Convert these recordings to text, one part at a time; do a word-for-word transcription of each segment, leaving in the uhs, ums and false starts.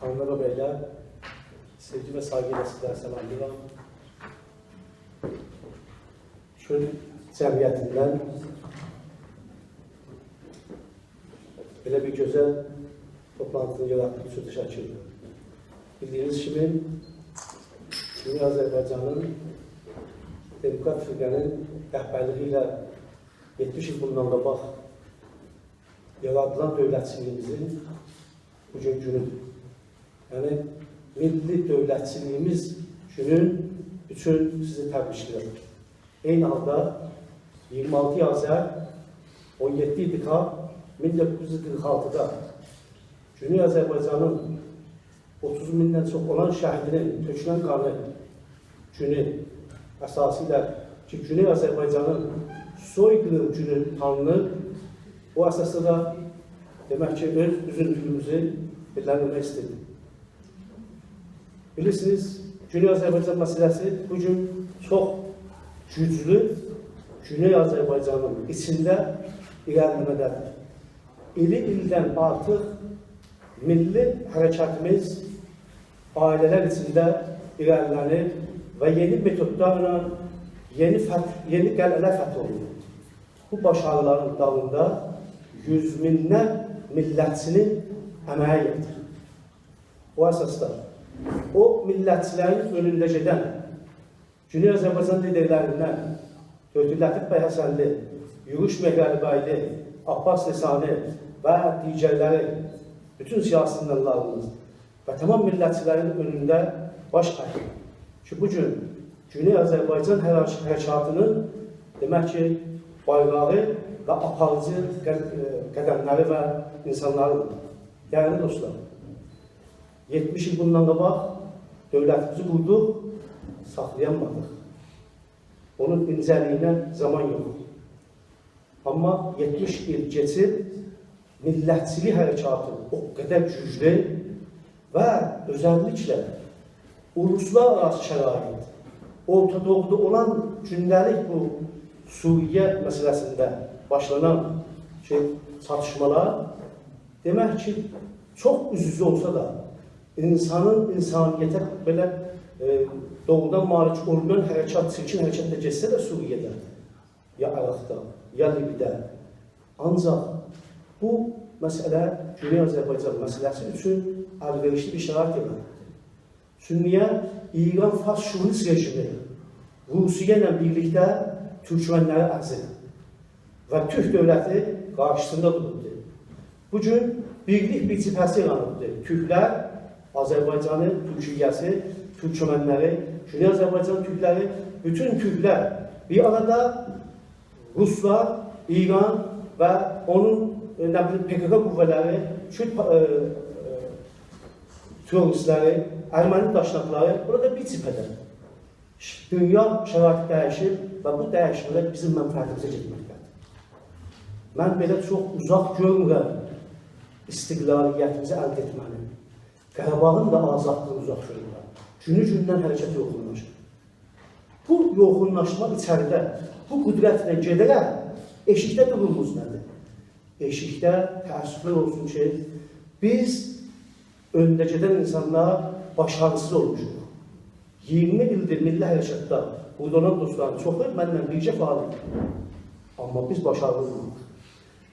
خانیملار و بیلر، سئوگی و سایغی ایله سیزلری سلاملاییرام. کورد جمعیتیندن بئله بیر گؤزل توپلانتینی یاراتدیغی اوچون تشکر ائدیرم. بیلدیگینیز کیمی، گونئی آذربایجانین دموکرات فرقه‌نین رهبرلیگی ایله یئتمیش ایل بوندان قاباق یارادیلان دؤولتچیلیگیمیزین بو گون گونودور. یعنی، میللی دؤولتچیلیگیمیز گونون اوچون سیزی تبریک ائدیرم. عینی حالدا اییرمی آلتی آذر، اون یئددی دکابر مین دوققوز یوز قیرخ آلتیدا گونئی آذربایجانین اوتوز میندن چوخ اولان شهیدینین تؤکولن قانی گونو اساسی ایله کی، گونئی آذربایجانین سوی‌قیریم گونو تانینیر، او اساسدا دا دئمک کی، اؤز اوزونتویوموزو بیلدیرمک ایسته‌ییرم. بیلیرسینیز، گونئی آذربایجان مسئله‌سی بو گون چوخ گوجلو گونئی آذربایجانین ایچینده ایره‌لیله‌مه‌ده‌دیر. ایلی ایلدن آرتیق میللی حرکتیمیز عائله‌لر ایچینده ایره‌لیله‌نیر و یئنی متودلارلا یئنی فت-، یئنی قلعه‌لر فتح اولونور. بو باشاریلارین دالیندا یوز مینلر میللتچی‌نین امه‌یی یاتیر. او اساسدا او میللتچیلرین اؤنونده گئدن گونئی آذربایجان لیدرلریندن دکتر لطیف بی حسنلی، یوروش مهرعلی‌بیلی، عباس لسانی و دیگرلری، بوتون سیاستمدارلاریمیز و تمام میللتچیلرین اؤنونده باش اگیم کی، بو گون گونئی آذربایجان حرک-، حرکاتینین، دئمک کی، بایراغی و آپاریجی قد-، ائ، قدملری و اینسانلاریدیر. دیرلی دوستلار، یئتمیش ایل بوندان قاباق دؤولتیمیزی قوردوق، ساخلایانمادیق. اونون اینجه‌لیگینه زامان یوخ. آمما یئتمیش ایل کئچیب، میللتچیلیک حرکاتی او قدر گوجلو و اؤزللیکله اولوسلارآراسی شرایط، اورتا دوغودا اولان گونده‌لیک بو سوریه مسئله‌سینده باشلانان شئی، چاتیشمالار، دئمک کی، چوخ اوز-اوزه اولسا دا، اینسانین اینسانیته بئله، ائ، دوغرودان مالیک اولمایان حرکات، چیرکین حرکات دا گئتسه ده سوریه‌ده، یا عراقدا، یا لیبیده. آنجاق بو مسئله گونئی آذربایجان مسئله‌سی اوچون الوئریشلی بیر شرایط یارادیبدیر. چونکی نییه؟ ایران فارس شووینیست رژیمی روسیه ایله بیرلیکده تورکمنلری ازیر و تورک دؤولتی قارشیسیندا دوروبدور. بو گون بیرلیک بیر جبهه‌سی یارانیبدیر. تورکلر، آذربایجانی، تورکیه‌سی، تورکمنلری، گونئی آذربایجان تورکلری، بوتون تورکلر بیر آرادا، روسلار، ایران و اونون، ائ، نه بیلیم، پ ک ک قوه‌لری، کورد پا-، ائ، ائ، تروریستلری، ارمنی داشناقلاری، بورادا بیر جبهه‌ده. ش-، دونیا شرایطی دییشیب و بو دییشمه‌لر بیزیم منفعتیمیزه گئتمکده‌دیر. من بئله چوخ اوزاق گؤرمورم استقلالیتیمیزی الده ائتمه‌نی. قاراباغین دا آزادلیغینی اوزاق گؤرمورم. گونو-گوندن حرکت یوخونلاشیر. بو یوخونلاشما ایچریده، بو قدرتله گئده‌رک ائشیکده دوروموموز نه‌دیر؟ ائشیکده، تأسفلر اولسون کی، بیز اؤنده گئدن اینسانلار باشاریسیز اولموشوق. اییرمی ایلدیر میللی حرکتده بورادا اولان دوستلارین چوخو منله بیرگه فعال ایدی. آمما بیز باشاریلی اولمادیق.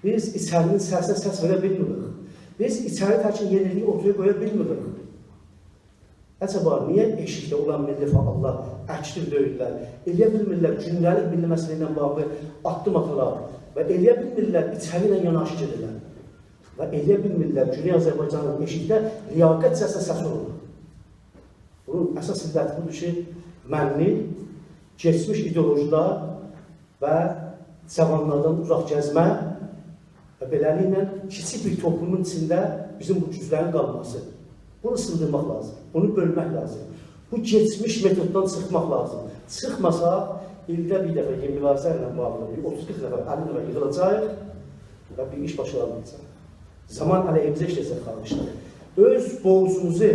بیز ایچری‌نین سسینه سس وئره بیلمیریک. بیز ایچری تکین یئنیلیگی اورتایا قویا بیلمیریک. عجبا، نییه ائشیکده اولان میللی فعاللار اکتیو دئییللر؟ ائلیه بیلمیرلر گونده‌لیک میللی مسئله ایله باغلی آددیم آتالار و ائلیه بیلمیرلر ایچری ایله یاناشی گئده‌لر؟ و ائلیه بیلمیرلر گونئی آذربایجانین ائشیکده لیاقتجه‌سینه سسی اولالار؟ بونون اساس علتی بودور کی، منلی، کئچمیش ایدئولوژیلر و جاوانلاردان اوزاق گزمه و بئله‌لیکله کیچیک بیر توپلومون ایچینده بیزیم بو گوجلرین قالماسی. بونو سیندیرماق لازیم، بونو بؤلمک لازیم. بو کئچمیش متوددان چیخماق لازیم. چیخماساق، ایلده بیر دفعه یئنی بیر حادثه ایله باغلی بیر اوتوز قیرخ نفر، اللی نفر ییغیلاجاق و بیر ایش باشارانمایاجاق. زامان علیهیمیزه ایشله‌یه‌جک، قارداشلار. اؤز بورجوموزو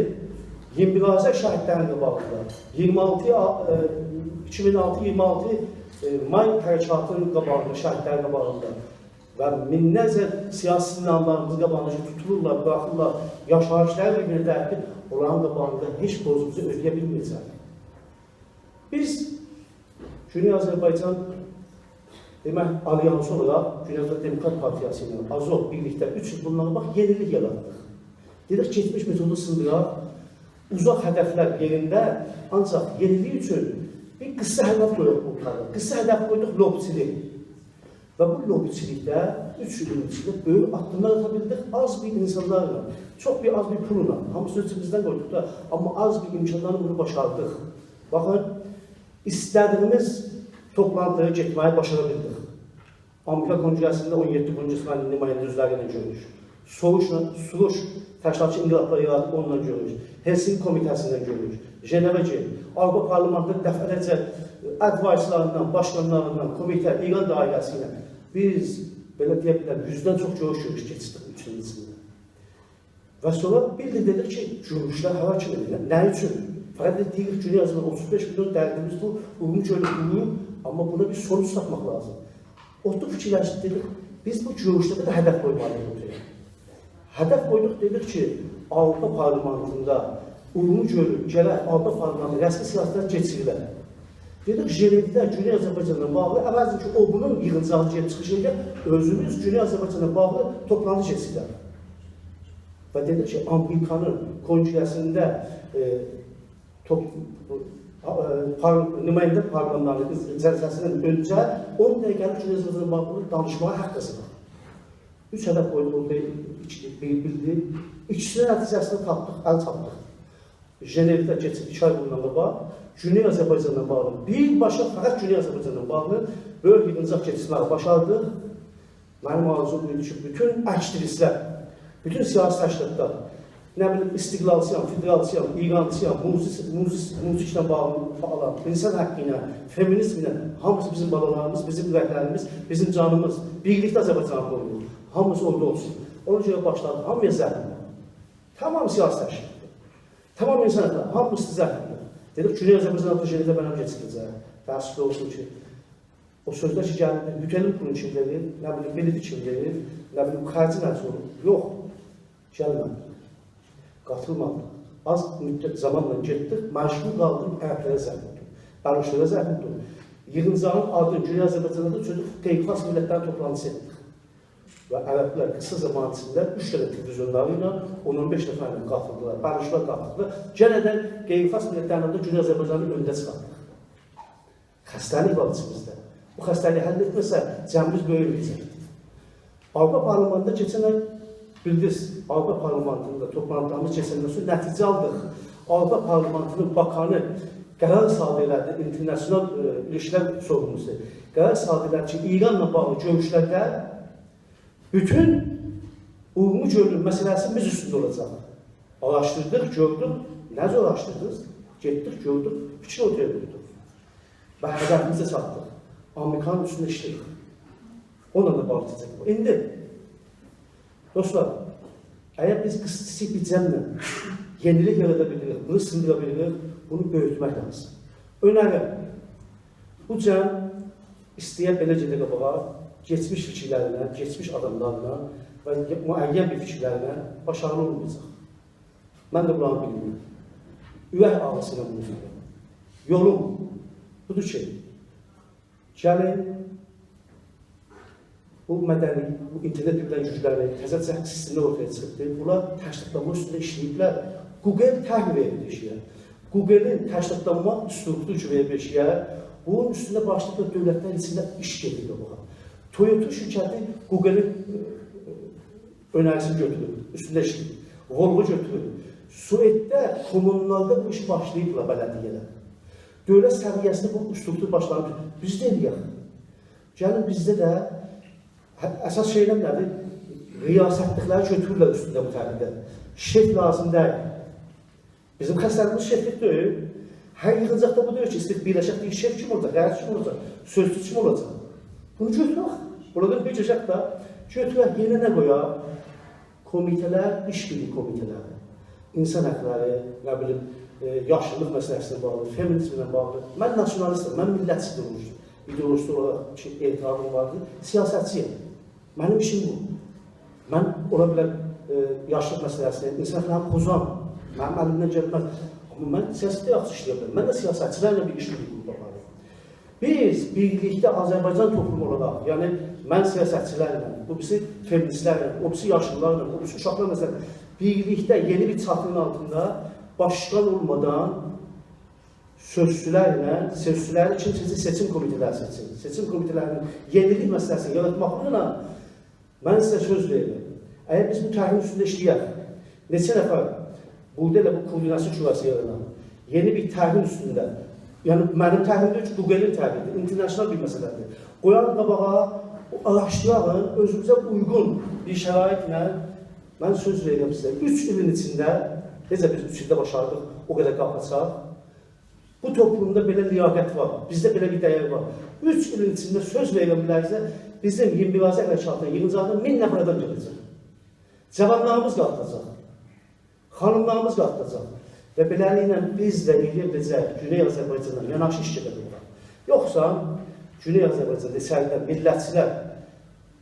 اییرمی بیر آذر شهیدلرین قاباغیندا، اییرمی آلتی آ-، ائ، ایکی مین آلتی، اییرمی آلتی، ائ، مای حرکاتینین قاباغیندا، شهیدلرین قاباغیندا، و مینلرجه سیاسی زیندانلاریمیزین قاباغیندا کی توتولورلار، بوراخیرلار، یاشاییشلاری بیر-بیرینه دَییبدیر، اونلارین قاباغیندا هئچ بوروجوموزو اؤده‌یه بیلمه‌یه‌جه‌ییک. بیز گونئی آذربایجان، دئمک، آلیانسی اولاراق گونئی آذربایجان دموکرات پارتیاسی ایله، آزوف، بیرلیکده اوچ ایل بوندان قاباق یئنیلیک یاراتدیق. دئدیک، کئچمیش متودو سیندیراق، اوزاق هدفلر یئرینده، آنجاق یئنیلیک اوچون بیر قیسا هدف قویاق بو قوتاردا. قیسا هدف قویدوق، لوبیچیلیک. و بو لوبیچیلیکده اوچ ایلین ایچینده بؤیوک آددیملار آتا بیلدیک، آز بیر اینسانلارلا، چوخ بیر آز بیر پوللا، هامیسینی اؤز جیبیمیزدن قویدوق دا، آمما آز بیر امکانلارلا بونو باشاردیق. باخین، ایسته‌دیییمیز توپلانتیلارا گئتمه‌یی باشارا بیلدیک. آمریکا کنگره‌سینده اون یئددی کنگره‌سینده نماینده اوزلری ایله گؤروش. سوروشلا، سوروش تشکیلاتچی انقلابلار یارادیب، اونونلا گؤروش. هلسینکی کومیته‌سینن گؤروش. ژنوه گئت. آوروپا پارلامئنتینده دفعه‌لرجه ادوایسلاریندان، باشقانلاریندان، کومیته، ایران دایره‌سی ایله. بیز، بئله دئیه بیلرم، یوزدن چوخ گؤروش گؤروش کئچیردیک اوچ ایلین ایچینده. و سونرا بیلدیک، دئدیک کی گؤروشلر هارا کیمی‌دیر، نه، نه اوچون؟ فقط دئدیک، گونئی آذربایجان، اوتوز بئش میلیون دردیمیز بو، اورمو گؤلو قورویوب، آمما بونا بیر سونوج تاپماق لازیم. اوتوروب فیکیرلشدیک، دئدیک، بیز بو گؤروشلرده ده هدف قویمالی‌ییق اورتایا. هدف قویدوق، دئدیک کی آوروپا پارلامئنتینده اورمو گؤلو گرک آوروپا پارلامئنتینده رسمی سیاستده کئچیریله. دئدیک، ژنوده گونئی آذربایجانلا باغلی، عوضین کی او بونون ییغینجاغینی گئدیب چیخیش ائدک، اؤزوموز گونئی آذربایجانلا باغلی توپلانتی کئچیردک. و دئدیک کی آمریکانین کنگره‌سینده، ائ، توپ-، ائ، پار-، نماینده پارلامئنتینین جلسه‌سیندن اؤنجه اون دقیقه‌لیک گونئی آذربایجانلا باغلی دانیشماغا حاق قازاناق. اوچ هدف قویدوق، اولدو، ایکی، بیر بیلدی. ایکیسینین نتیجه‌سینی تاپدیق، ال چاتدیق. ژنوده کئچیب ایکی آی بوندان قاباق گونئی آذربایجانلا باغلی، بیرباشا فقط گونئی آذربایجانلا باغلی بؤیوک ییغینجاق کئچیرمه‌یی باشاردیق. منیم آرزوم ایدی کی بوتون آکتیویستلر، بوتون سیاسی تشکیلاتلار، نه بیلیم، استقلالچی‌یام، فدرالچی‌یام، ایرانچی‌یام، موزیس-، موزیس-، موزیکله باغلی فعالام، اینسان حاققی ایله، فمینیزم ایله، هامیسی بیزیم بالالاریمیز، بیزیم اورکلریمیز، بیزیم جانیمیز، بیرلیکده آذربایجانی قورویوروق. هامیسی اورادا اولسون. اونا گؤره باشلادیق. هامییا زحمت. تمام سیاسی تشکیلاتلار، تمام اینسان حاققی، هامیسی زحمت. دئدیک، گونئی آذربایجان آدیندا ژنوده برنامه کئچیریله‌جک. تأسفلر اولسون کی او سؤزلر کی گلیر، هتلین پولونو کیم وئریر، نه بیلیم، بلیطی کیم وئریر، نه بیلیم، خرجی نئجه اولور؟ یوخ، گلمه‌دی. قاتیلمادی. آز مدت زامانلا گئتدیک، مجبور قالدیم عربلره زنگ ووردوم. بلوچلارا زنگ ووردوم. ییغینجاغین آدینی گونئی آذربایجاندا دا چؤزدوک، غیرخاص میللتلرین توپلانتیسی ائتدیک. و عربلر قیسا زامان ایچینده اوچ دنه تلویزیونلاری ایله اون اون بئش نفرله قاتیلدیلار، بلوچلار قاتیلدیلار. یئنه ده غیرخاص میللتلرین آدیندا گونئی آذربایجانی اؤنده چیخارتدیق. خسته‌لیک وار ایچیمیزده. بو خسته‌لیگی حل ائتمه‌سک، جمعیمیز بؤیومه‌یه‌جک. آوروپا پارلامئنتینده کئچن آی بیلدینیز، آوروپا پارلامئنتینده توپلانتیلاریمیز کئچندن سونرا نتیجه آلدیق. آوروپا پارلامئنتینین باکانی قرار صادر ائله‌دی، اینترناسیونال، ائ، ایلیشکیلر سوروملوسو. قرار صادر ائله‌دی کی ایرانلا باغلی گؤروشلرده بوتون اورمو گؤلونون مسئله‌سی میز اوستونده اولاجاق. آراشدیردیق، گؤردوک. نئجه آراشدیردینیز؟ گئتدیک، گؤردوک، فیکیر اورتایا قویدوق. و هدفیمیزه چاتدیق. آمریکانین اوستونده ایشله‌ییریک. اونونلا دا باغلایاجاق بو. ایندی، دوستلار، اگر بیز قیسا بیر جمعله یئنیلیک یارادا بیلیریک، بونو سیندیرا بیلیریک، بونو بؤیوتمک لازیم. اؤنریم، بو جمع ایسته‌یه بئله گئده قاباغا، کئچمیش فیکیرلرینن، کئچمیش آداملارینان و معین بیر فیکیرلرینن باشاریلی اولمایاجاق. من ده بونلارین بیرینن اورک آغریسی ایله بونو دئییرم. یولوم بودور کی، گلین، بو مدنی، بو اینترنت دئییلن گوجلری، تزه جهد سیستملر اورتایا چیخیبدیر. بونلار تشکیلاتلانما اوستونده ایشله‌ییبلر. گوگل تحویل وئریب ائشییه. گوگلین تشکیلاتلانما استروکتورو کی وئریب ائشییه، بونون اوستونده باشلاییبلار دؤولتلر ایچینده ایش گئدیر قاباغا. تویوتا شرکتی گوگلین، ائ، اؤنریسینی گؤتوروب، اوستونده ایشله‌ییر. ولوو گؤتوروب. سوئدده، کومونلاردا بو ایشی باشلاییبلار، بلدیه‌لر. دؤولت سویه‌سینده بو استروکتور باشلانیب. بیز ده ائله‌یک. گلین بیزده ده هه-، اساس شئی نه‌دیر؟ ریاستلیکلری گؤتورورلر اوستونده بو ترتیبده. شف لازیم دئییل. بیزیم خسته‌لیگیمیز شفلیک دئییل. هر ییغینجاقدا بو دئییر کی، ایسته‌ییر بیرلشک، دئییر، شف کیم اولاجاق، رئیس کیم اولاجاق، سؤزچو کیم اولاجاق؟ بونو گؤتورک. بورادان بیر گئجک ده گؤتورک، یئرینه نه قویاق؟ کومیته‌لر، ایش‌بیرلیگی کومیته‌لری. اینسان حاقلاری، نه بیلیم، ائ، یاشیللیق مسئله‌سی ایله باغلی، فمینیزمله باغلی. من ناسیونالیستم، من میللتچی دورموشدوم. ایدئولوژیک اولاراق کی اعتقادیم واردیر، سیاستچی‌یم. منیم ایشیم بو. من اولا بیلر، ائ، یاشلیق مسئله‌سینی، اینسان حاقلارینی پوزام. منیم الیمدن گلمز. آمما من سیاستده یاخشی ایشله‌یه بیلرم. من ده سیاستچی‌لرله بیر ایش گروپو آپاریریق. بیز بیرلیکده آذربایجان توپلومو اولاراق، یعنی من سیاستچی‌لرله، او بیریسی فمینیست‌لرله، او بیریسی یاشلی‌لارلا، او بیریسی اوشاقلار، مثلا، بیرلیکده یئنی بیر چاتی‌نین آلتیندا باشقان اولمادان سؤزچولرله، سؤزچولری کیم سئچیر؟ سئچیم کومیته‌لری سئچیر. سئچیم کومیته‌لری‌نین یئنیلیک مسئله‌سینی یاراتماقلا من سیزه سؤز وئریرم. اگر بیز بو طرحین اوستونده ایشله‌یک، نئچه نفر بورادا ائله بو کوردیناسیون شوراسی یارانا، یئنی بیر طرحین اوستونده، یعنی منیم طرحیم دئییل کی، گوگلین طرحی‌دیر، اینترنشنال بیر مسئله‌دیر. قویاق قاباغا، او آراشدیراق، اؤزوموزه اویغون بیر شرایطله من سؤز وئریرم سیزه. اوچ ایلین ایچینده، نئجه بیز اوچ ایلده باشاردیق او قدر قالخاجاق؟ بو توپلومدا بئله لیاقت وار، بیزده بئله بیر دَیَر وار. اوچ ایلین ایچینده سؤز وئریرم بیله‌زه، بیزیم ییرمی بیر آذر حرکاتی‌نین ییغینجاغینا مین نفر آدام گله‌جک. جاوانلاریمیز قالخاجاق، خانیملاریمیز قالخاجاق. و بئله‌لیکله بیز ده ائلیه بیله‌جه‌ییک گونئی آذربایجانلا یاناشی ایش گئدک اورادا. یوخسا گونئی آذربایجاندا ایچریده میللتچی‌لر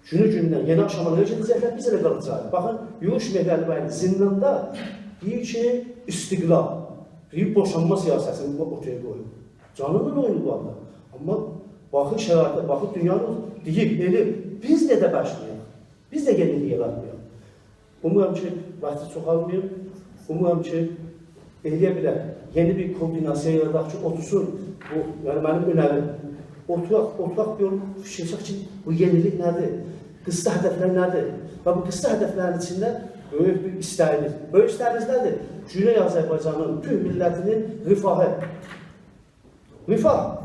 گونو گوندن، یئنی آخشاما ائوه گئده‌جکلر، بیز ائله قالاجاغیق. باخین، یوروش مهرعلی‌بیگلی زینداندا دئییر کی، استقلال، دئییر، بوشانما سیاستینی او-، اورتایا قویوب. جانینان اویناییر بو آدام. آمما باخین شرایطه، باخین دونیانین، دئییر، ائله بیز نه‌ده باشلایاق؟ بیز ده یئنیلیک یاراتمایاق؟ اومورام کی، واختی چوخ آلماییم. اومورام کی، ائلیه بیلر، یئنی بیر کوردیناسییا یاراداق کی، اوتورسون، بو، یعنی منیم اؤنریم، اوتوراق، اوتوراق بیر فیکیر چکک کی، بو یئنیلیک نه‌دیر؟ قیسا هدفلر نه‌دیر؟ و بو قیسا هدفلرین ایچینده بؤیوک بیر ایسته‌ییمیز. بؤیوک ایسته‌ییمیز نه‌دیر؟ گونئی آذربایجانین بوتون میللتینین رفاهی. رفاه.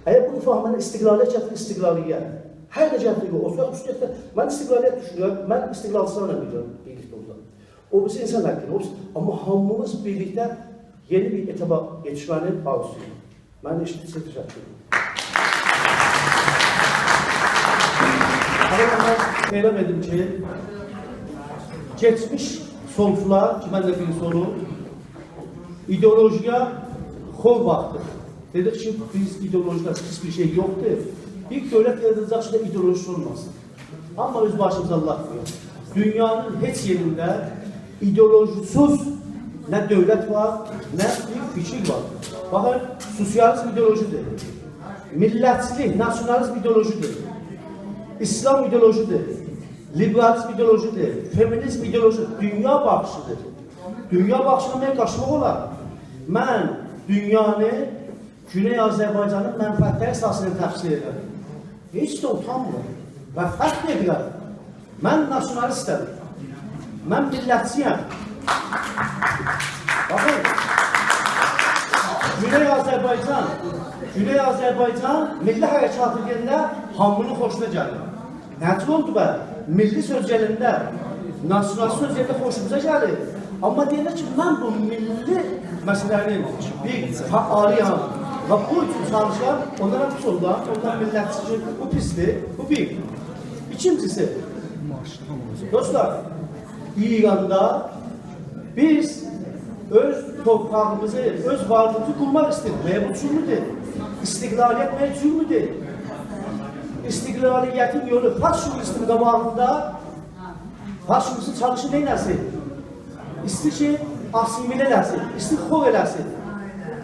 اگر بو رفاه منه استقلالیت گتیریر، استقلالیت. هر نه گتیریر، اوتوراق اوستو اوسته. من استقلالیت دوشونورم، من استقلالچی‌لارلا بیرلیکده، بیرلیکده اولاجاغام. او بیریسی اینسان حاققی‌دیر، او بیریسی. آمما هامیمیز بیرلیکده یئنی بیر ائتابا یئتیشمه‌نی آرزولاییریق. من ائشیتدیگینیز اوچون تشکر ائدیرم. آمما من اعلان ائدیم کی، کئچمیش سولچولار کی، من ده بیریسی اولوم، ایدئولوژی‌یه خور باخدیق. دئدیک کی، بیز ایدئولوژی‌دن پیس بیر شئی یوخدور. بیر دؤولت یاراداجاق کی، ایدئولوژی‌سی اولماسین. آمما اؤز باشیمیزا لات قویوروق. دونیانین هئچ یئرینده ایدئولوژی‌سیز نه دؤولت وار، نه بیر فیکیر وار. باخین، سوسیالیزم ایدئولوژی‌دیر. میللتچیلیک، ناسیونالیزم ایدئولوژی‌دیر. ایسلام ایدئولوژی‌دیر. لیبرالیزم ایدئولوژی‌دیر. فمینیزم ایدئولوژی‌دیر. دونیا باخیشی‌دیر. دونیا باخیشیندان قاچماق اولار؟ من دونیانی گونئی آذربایجانین منفعت‌لری اساسیندا تفسیر ائدیرم. هئچ ده اوتانمیرام و فخر ائدیرم. من ناسیونالیستم. من میللتچی‌یم. باخین، گونئی آذربایجان، گونئی آذربایجان میللی حرکاتی دئینده هامی‌نین خوشونا گلیر. نه جور اولدو به؟ میللی سؤز گلنده، ناسیونال سؤز گلنده خوشوموزا گلیر. آمما دئینده کی، من بو میللی مسئله‌نین بیر فعالی‌یام و بو اوچون چالیشیرام، اونلارا پیس اولدو، اونلار میللتچی کی، بو پیسدیر، بو بیر. ایکینجیسی، دوستلار، ایراندا بیز اؤز تورپاغیمیزی، اؤز وارلیغیمیزی قورماق ایسته‌ییریک. مگر بو جرم‌دور؟ استقلالیت مگر جرم‌دور؟ استقلالیتین یولو فارس شووینیستین قاباغیندا، فارس شووینیستی چالیشیر نئینه‌سین؟ ایسته‌ییر کی، آسیمیله ائله‌سین، ایسته‌ییر خور ائله‌سین.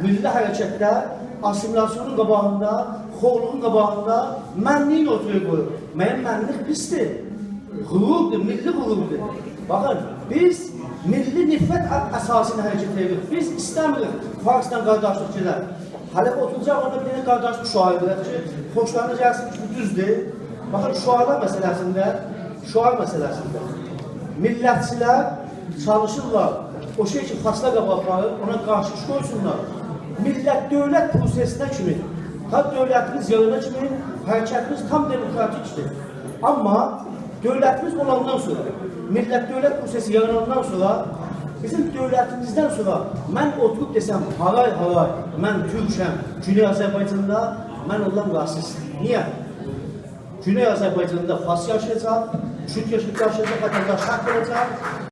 میللی حرکتده آسیمیلاسیونون قاباغیندا، خورلوغون قاباغیندا منلیگی اورتایا قویور. مگر منلیک پیسدیر؟ غروردور، میللی غروردور. باخین، بیز میللی نفرت ا-، اساسیندا حرکت ائدیریک. بیز ایسته‌میریک فارسلا قارداشلیق گئده. هله اوتوراجاق اورادا بیر دنه قارداش شعاری وئرک کی، خوشلارینا گلسین کی، بو دوزدور. باخین، شعارلار مسئله‌سینده، شعار مسئله‌سینده میللتچی‌لر چالیشیرلار او شئی کی، فارسلار قاباغا آپاریر، اونا قارشی ایش قویسونلار. میللت دؤولت پروسه‌سینه کیمی، تا دؤولتیمیز یارانا کیمی حرکتیمیز تام دموکراتیکدیر. آمما دؤولتیمیز اولاندان سونرا، میللت دؤولت پروسه‌سی یاراناندان سونرا، بیزیم دؤولتیمیزدن سونرا من اوتوروب دئسم، «هارای، هارای، من تورکم، گونئی آذربایجاندا»، من اوللام راسیست. نییه؟ گونئی آذربایجاندا فارس یاشایاجاق، کورد یاشا-، یاشایاجاق، وطنداشلیق حاققی اولاجاق.